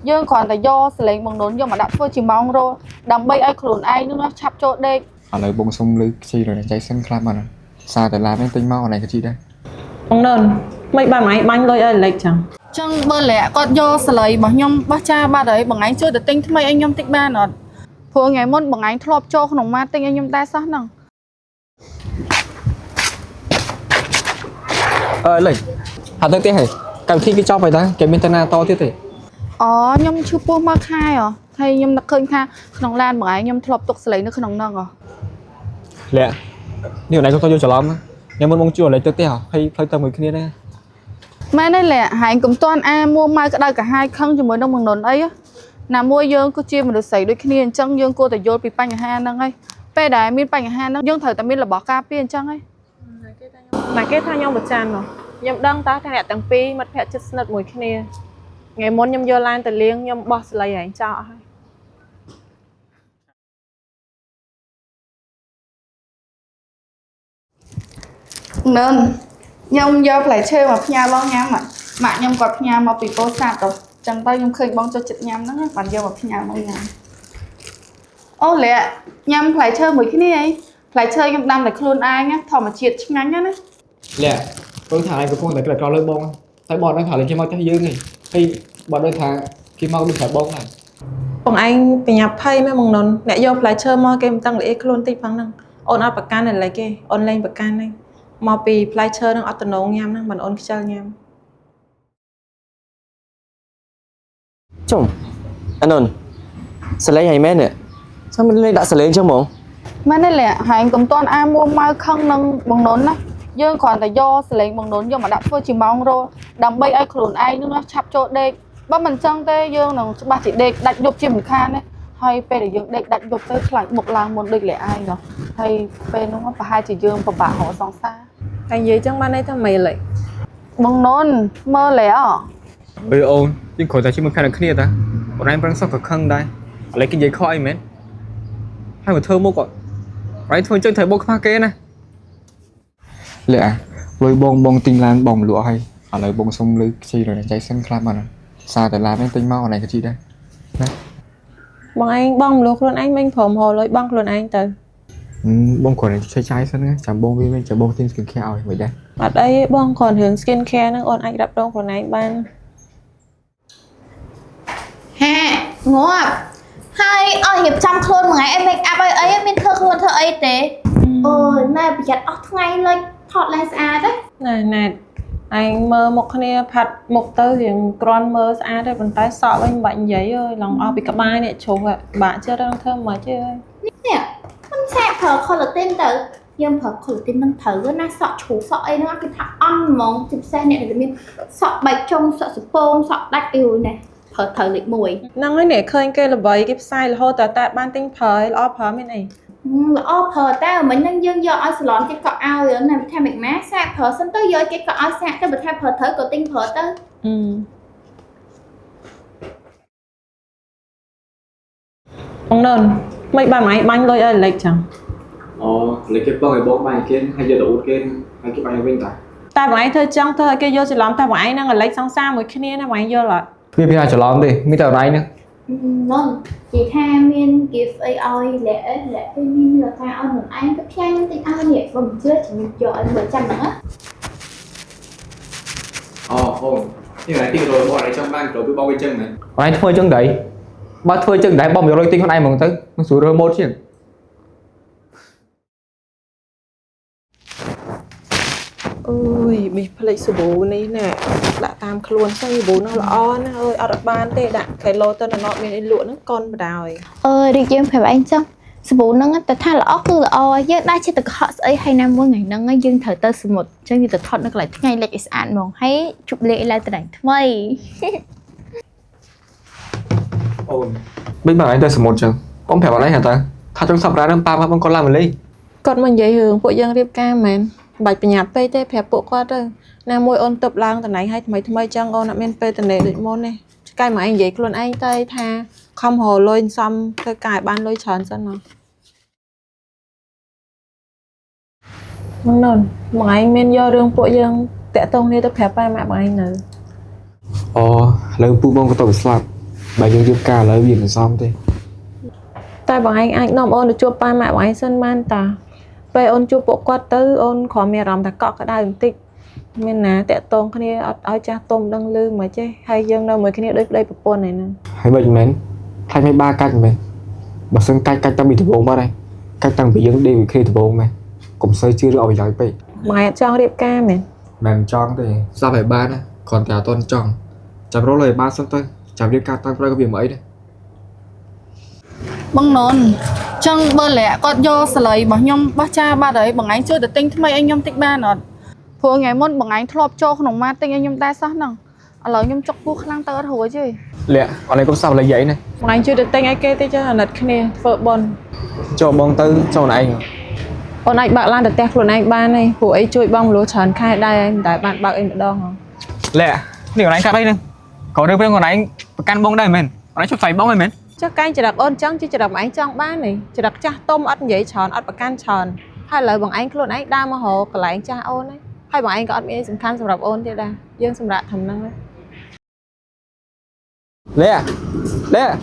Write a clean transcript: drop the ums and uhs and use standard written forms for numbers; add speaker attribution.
Speaker 1: យើងគ្រាន់តែយកសលេងបងនុនយកមកដាក់ធ្វើជាម៉ោងរោដើម្បីឲ្យខ្លួនឯងនឹងឆាប់ចូលដេក
Speaker 2: ឥឡូវបងសុំលើខ្ចីរចៃសិនខ្លះបានសារតែឡានហ្នឹងទិញមកអនឡាញក៏ជីដែរ
Speaker 3: បងននមិនបានឯងបាញ់លុយឲ្យលេចចឹង
Speaker 1: ចឹងបើលាក់គាត់យកសលៃរបស់ខ្ញុំបោះចាបាត់ហើយបងឯងជួយទៅទិញថ្មីឲ្យខ្ញុំតិចបានអត់ព្រោះថ្ងៃមុនបងឯងធ្លាប់ចូលក្នុងម៉ាទិញឲ្យខ្ញុំដែរសោះហ្នឹង
Speaker 2: អើលេចហាត់ទៅទៀតហើយកម្មវិធីគេចប់ហើយតាគេមានតាណាតទៀតទេ
Speaker 1: អូខ្ញុំឈឺពោះមកខែហ៎ហើយខ្ញុំនឹកឃើញថាក្នុងឡានបងឯងខ្ញុំធ្លាប់ទុកសលៃនៅក្នុងហ្នឹងហ៎
Speaker 2: លាក់នេះអនឡាញក៏ទៅយកច្រឡំណាខ្ញុំមុនបងជួលេចទៅផ្ទះហើយផ្លូវទៅមួយគ្នាដែរ
Speaker 1: មែនទេលាក់ហែងកុំតាន់អាមួម៉ៅក្តៅក្រហាយខឹងជាមួយនឹងបងនុនអីណាមួយយើងក៏ជាមនុស្សស្រីដូចគ្នាអញ្ចឹងយើងគួរតែយល់ពីបញ្ហាហ្នឹងហើយពេលដែលមានបញ្ហាហ្នឹងយើងត្រូវតែមានរបស់ការពារអញ្ចឹងហើយ
Speaker 3: ណាគេថាខ្ញុំប្រច័នហ៎ខ្ញុំដឹងតើថាអ្នកទាំងពីរមិត្តភក្តិជិតស្និទ្ធមួយគ្នាថ្ងៃមុនខ្ញុំយកឡានទៅលាងខ្ញុំបោះសលៃឯងចោលអស់ហើយ
Speaker 1: និនខ្ញុំយកផ្លែឈើមកផ្ញើបងញ៉ាំម៉ាក់ខ្ញុំគាត់ផ្ញើមកពីពោធិ៍សាត់ទៅចឹងទៅខ្ញុំឃើញបងចូលចិត្តញ៉ាំហ្នឹងបានយកមកផ្ញើមកញ៉ាំអូលាក់ញ៉ាំផ្លែឈើមួយគ្នាអីផ្លែឈើខ្ញុំដាំតែខ្លួនឯងធម្មជាតិឆ្ងាញ់ណាស់ណា
Speaker 2: លាក់ព្រោះថាឯងកំពុងតែក្លែកក្រលើបងតែបងដឹងថាលេចគេមកផ្ទះយើងឯងហើយបងដឹងថាគេមកដូចថាបងដែរ
Speaker 3: បងឯងបញ្ញាភ័យមែនបងននអ្នកយកផ្លែឈើមកគេមិនតាំងល្អខ្លួនតិចផងហ្នឹងអូនអត់ប្រកាន់อะไรគេអូនលែងប្រកាន់ហ្នឹងមកពីផ្លែឈើហ្នឹងអត់តំណងញ៉ាំហ្នឹងមិនអូនខ្ជិលញ៉ាំ
Speaker 4: ចុំអានុនសលេងហើយមែននេះចាំមិនលេងដាក់សលេងចឹងហ្មង
Speaker 1: មែនទេលាក់ហែងកុំតាន់អាមួម៉ៅខឹងនឹងបងនុនណាយើងគ្រាន់តែយកសលេងបងនុនយកមកដាក់ធ្វើជាម៉ោងរោដើម្បីឲ្យខ្លួនឯងនឹងឆាប់ចូលដេកបើមិនចឹងទេយើងនឹងច្បាស់ជាដេកដាច់យប់ជាមិនខានទេហើយពេលដែលយើងដេកដាច់យប់ទៅខ្លាចបុកឡើងមុនដូចលាក់ឯងណោះហើយពេលនោះប្រហែលជាយើងពិបាករកសង្សារ
Speaker 3: តែនិយាយចឹងបានន័យថាម៉េចលេ
Speaker 1: បងនុនមើលលាក់
Speaker 2: អើយអូនយើងគ្រាន់តែជាមួយគ្នាគ្នាតាអូនឯងប្រឹងសោះក៏ខឹងដែរឥឡូវគេនិយាយខុសអីមែនហើយមកធ្វើមុខអត់ឯងធ្វើអញ្ចឹងត្រូវបុកខ្មាស់គេណាលាក់លុយបងបងទិញឡានបងលក់ហើយឥឡូវបងសុំលើខ្ចីរចៃសិនខ្លះបានសារតែឡានហ្នឹងទិញមកអនឡាញក៏ជីដែរ
Speaker 3: បងឯងបងមលខ្លួនឯងមិនព្រមហៅលុយបងខ្លួនឯងទៅ
Speaker 2: បងគ្រាន់តែឆែកចាយសិនណាចាំបងវាវិញចាំបងទិញ skin care ឲ្យមិនដែរ
Speaker 3: អត់អីទេបងគ្រាន់រឿង skin care ហ្នឹងអូនអាចរ៉ាប់រងខ្លួនឯងបាន
Speaker 5: ហាងាប់ហើយអស់រៀបចំខ្លួនមួយថ្ងៃអី make up អីអីមានធ្វើខ្លួនធ្វើអីទេអូយណែប្រយ័ត្នអស់ថ្ងៃលុយថតឡើងស្អាតណា
Speaker 3: ណែណែឯងមើលមុខគ្នាផាត់មុខទៅរៀងក្រាន់មើលស្អាតទេប៉ុន្តែសក់វិញមិនបាច់និយាយអើយឡងអស់ពីក្បាលនេះជ្រុះបាក់ចិត្តហ្នឹងធ្វើមិនទេអើយ
Speaker 5: នេះមិនឆាកប្រើ collagen ទៅយើងប្រើ collagen នឹងត្រូវណាសក់ជ្រុះសក់អីហ្នឹងគេថាអន់ហ្មងជាពិសេសអ្នកដែលមានសក់បែកចុងសក់សពងសក់ដាច់អីណាប្រើត្រូវលេខ1
Speaker 3: ហ្នឹងហើយនេះឃើញគេល្បីគេផ្សាយរហូតតែតែបានទិញប្រើឲ្យល្អប្រើមានអី
Speaker 5: ល្អប្រើតែមិញហ្នឹងយើងយកឲ្យសាឡនគេកក់ឲ្យណាថាមិនណាសាកប្រើសិនទៅយកគេកក់ឲ្យសាកទៅបើថាប្រើត្រូវក៏ទិញប្រើទៅ
Speaker 3: អឺបងននមិនបានឯងបាញ់លុយឲ្យលេចចឹង
Speaker 2: អូលេខគេបងឲ្យបងបាយគេហើយយកទៅអ៊ូតគេហើយគេបាយវិញតា
Speaker 3: តែបងឯងធ្វើចឹងធ្វើឲ្យគេយល់ច្រឡំតែបងឯងនឹងលេចសង្សារមួយគ្នាណាបងឯងយល់អត់
Speaker 2: វាវាច្រឡំទេមានតែអនឡាញហ្នឹង
Speaker 5: នននិយាយថាមាន gift អីឲ្យលាក់អីលាក់ពេលមានលថាឲ្យខ្លួនឯងក៏ផ្ញើខ្ញុំតិចឲ្យនេះបើមិនជឿជំនួសយកឲ្យមើលចាំហ្នឹងណា
Speaker 2: អូអូននេះកន្លែងទីគីឡូបងអនឡាញចង់បានគីឡូពីបងវាចឹងមែនអនឡាញធ្វើចឹងដែរបើធ្វើចឹងដែរបងមិនយកលុយទិញខ្លួនឯងហ្មងទៅនឹងស្រួលរើម៉ូតជាង
Speaker 3: អើយប៊ីផ្លេចសាប៊ូនេះណែដាក់តាមខ្លួនចឹងសាប៊ូហ្នឹងល្អណាស់អើយអត់បានទេដាក់គីឡូទៅដល់មានអីលក់ហ្នឹងកុនបដ ாய்
Speaker 5: អើយរីកយើងប្រាប់ឯងចឹងសាប៊ូហ្នឹងតែថាល្អគឺល្អយើងដែរចិត្តទៅកុហកស្អីហើយណាមួយថ្ងៃហ្នឹងយើងត្រូវទៅសមុទ្រចឹងយើងទៅថតនៅកន្លែងថ្ងៃលិចឲ្យស្អាតហ្មងហើយជប់លេងឲ្យឡើងតំណែងថ្មី
Speaker 2: អូនមិនបានឯងទៅសមុទ្រចឹងបងប្រាប់អនឡាញថាថាចុងសប្តាហ៍ហ្នឹងប៉ាម៉ាក់បងគាត់ឡើងមកលេង
Speaker 3: គាត់មកនិយាយរឿងពួកយើងរៀបការមែនបាច់ប្រញាប់ពេកទេប្រាប់ពួកគាត់ទៅណាមួយអូនទៅឡើងតំណែងឲ្យថ្មីថ្មីចឹងអូនអត់មានពេលតំណែងដូចមុនទេឆ្កែមកឯងនិយាយខ្លួនឯងទៅថាខំរលុយសំធ្វើកាយបានលុយច្រើនសិនមកមកននមកឯងមានយករឿងពួកយើងតាក់ទងគ្នាទៅប្រាប់ប៉ាម៉ាក់បងឯងនៅ
Speaker 2: អូឥឡូវពូបងក៏ទៅស្លាប់ បើយើងរៀបការឥឡូវវាមិនសមទេ
Speaker 3: តែបងឯងអាចនាំអូនទៅជួបប៉ាម៉ាក់បងឯងសិនបានតាពេលអូនជួបពួកគាត់ទៅអូនគ្រាន់មានអារម្មណ៍ថាកក់ក្ដៅបន្តិចមានណាតាក់ទងគ្នាអត់ឲ្យចាស់ទុំដឹងឮមកចេះហើយយើងនៅមួយគ្នាដូចប្តីប្រពន្ធឯហ្នឹង
Speaker 2: ហើយមិនមែនខ្លាចមិនបាកាច់មែនបើសិនកាច់កាច់តាំងពីដំបូងបាត់ហើយកាច់តាំងពីយើងដេកវិគ្នាដំបូងមែនកុំសូវជឿឬអស់ប្រយោជន៍ពេក
Speaker 3: បងឯងអត់ចង់រៀបការមែន
Speaker 2: មិនចង់ទេស្ដាប់ឲ្យបានណាគ្រាន់តែអត់ទាន់ចង់ចាំរកលុយឲ្យបានសិនទៅចាំរៀបការតាំងក្រោយក៏វាមិនអីដែរ
Speaker 1: បងនុនចឹងបើលាក់គាត់យកសលៃរបស់ខ្ញុំបោះចាបាត់ហើយបងឯងជួយទៅទិញថ្មីឲ្យខ្ញុំតិចបានអត់ព្រោះថ្ងៃមុនបងឯងធ្លាប់ចូលក្នុងម៉ាទិញឲ្យខ្ញុំដែរសោះហ្នឹងឥឡូវខ្ញុំចុកពោះខ្លាំងទៅអត់រួចទេ
Speaker 2: លាក់អត់ឯងកុំស្ដាប់ឥឡូវយាយណា
Speaker 3: បងឯងជួយទៅទិញឲ្យគេតិចចុះអាណិតគ្នាធ្វើបុណ្យ
Speaker 2: ចូលបងទៅចូលឯង
Speaker 3: អូនអាចបើកឡានទៅផ្ទះខ្លួនឯងបានហើយព្រោះអីជួយបងមលួច្រើនខែដែរហើយមិនដែលបានបើកអីម្ដងហ៎
Speaker 2: លាក់នេះអនឯងកាត់អីហ្នឹងក៏រឿងពេលអនឯងប្រកាន់បងដែរមែនអនឯងជប់ស្អីបងហ្នឹងមែន
Speaker 3: ចុះកែងចរិតអូនចឹងជាចរិតបងឯងចង់បាននេះចរិតចាស់ទុំអត់និយាយច្រើនអត់ប្រកាន់ច្រើនហើយឥឡូវបងឯងខ្លួនឯងដើរមករកកន្លែងចាស់អូនហើយហើយបងឯងក៏អត់មានអីសំខាន់សម្រាប់អូនទៀតដែរយើងសម្រាប់ធ្វើហ្នឹងហើយ
Speaker 2: លាក់លាក់